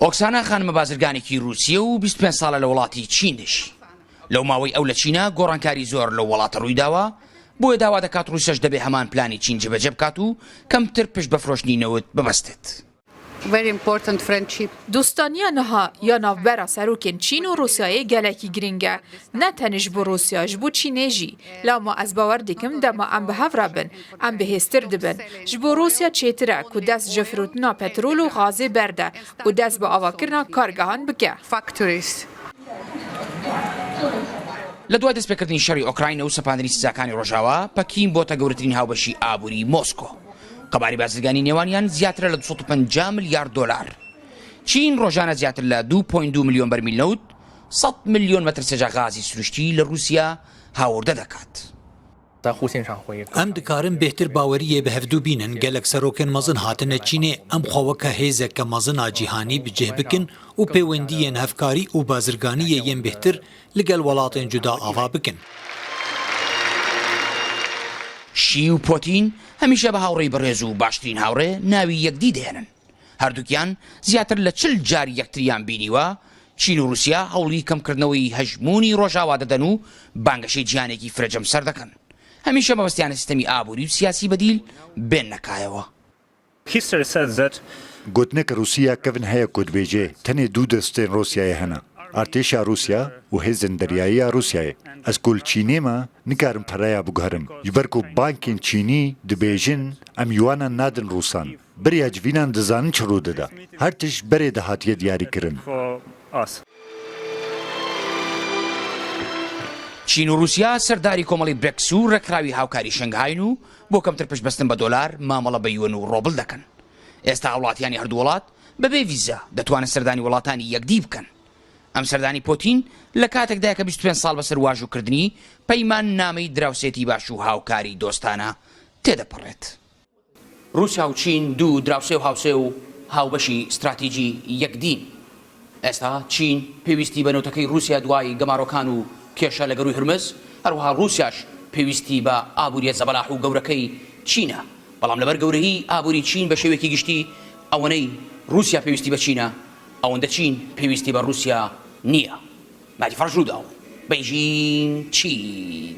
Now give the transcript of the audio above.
ئۆکسانا خانمە بازرگانێکی رووسییە و 25 ساڵە لە وڵاتی چین دەژی. لەو ماوەی ئەو لە چینە گۆڕانکاری زۆر لەو وڵاتە روویداوە، بۆیە داوا دەکات رووسیاش دەبێ هەمان پلانی چین جێبەجێ بکات و کەمتر پشت بە فرۆشتنی نەوت ببەستێت. Dostaniya niha ya navbera serokên Çîn û Rûsyayê gelekî girîng e. Ne tenê ji bo Rûsya, ji bo Çînê jî. Lewma ez bawer dikim dema em bi hev re bin, em bihêztir dibin. Ji bo Rûsya çêtir e ku dest ji firotina petrol û xazê berde û dest bi avakirina kargehan bike. لە دوای دەستپێکردنی شەڕی ئۆکراینا و سەپاندنی سزاکانی ڕۆژاوا، پەکین بۆتە گەورەترین هاوبەشی ئابووری مۆسکۆ. قەبارەی بازرگانی نێوانیان زیاترە لە 250 ملیار دۆلار. چین ڕۆژانە زیاتر لە 2.2 ملیۆن بەرمیل نەوت، 100 ملیۆن مەتر سێجا غازی سروشتی لە ڕووسیا هاوردە دەکات. Em dikarin bêhtir baweriyê bi hevdu bînin, gelek serokên mezin hatine Çînê, em xwe weke hêzeke mezin a cîhanî bi cih bikin û pêwendiyên hevkarî û bazirganiyê yên bêhtir li gel welatên cuda ava bikin. شی و پۆتین هەمیشە بە هاوڕێی بەڕێز و باشترین هاوڕێ ناوی یەکدی دەهێنن. هەردووکیان زیاتر لە 40 جار یەکتریان بینیوە، چین و رووسیا هەوڵی کەمکردنەوەی هەژموونی رۆژاوا دەدەن و بانگەشەی جیهانێکی فرەجەمسەر دەکەن. هەمیشە مەبەستیانە سیستەمی ئابووری و سیاسی بەدیل بێننە کایەوە. Gotineke Rûsî ya kevn heye ku dibêje tenê du destên Rûsyayê hene, artêşa Rûsya û hêzên deryayî ya Rûsyayê. Ez ku li Çînê me nikarim pereya biguherim ji ber ku bankên Çînî dibêjin em yuanan nadin Rûsan. Beriya civînan dizanin çi rû dide. Her tişt berê de hatiye diyarîkirin. چین و ڕووسیا سەرداری کۆمەڵی برێکس و ڕێکخراوی هاوکاری شەنگهاین و بۆ کەمتر پشتبەستن بە دۆلار مامەڵە بە یوەن و ڕۆبڵ دەکەن. ئێستا هاوڵاتیانی هەردوو وڵات بەبێ ڤیزا دەتوانن سەردانی وڵاتانی یەکدی بکەن. ئەم سەردانی پۆتین لە کاتێکدایە کە 25 ساڵ بەسەر واژووکردنی پەیماننامەی دراوسێتی باش و هاوکاری دۆستانە تێدەپەڕێت. ڕووسیا و چین دوو دراوسێ و هاوسێ و هاوبەشی ستراتیجی یەکدین. ئێستا چین پێویستی بە نەوتەکەی ڕووسیا دوای گەمارۆکان و کێشە لە گەرووی هورمز، هەروەها ڕووسیاش پێویستی بە ئابوورییە زەبەلاح و گەورەکەی چینە، بەڵام لەبەر گەورەیی ئابووری چین بە شێوەیەکی گشتی ئەوەنەی ڕووسیا پێویستی بە چینە ئەوەندە چین پێویستی بە ڕووسیا نییە. مادی فەڕش رووداو، بەیجینگ، چین.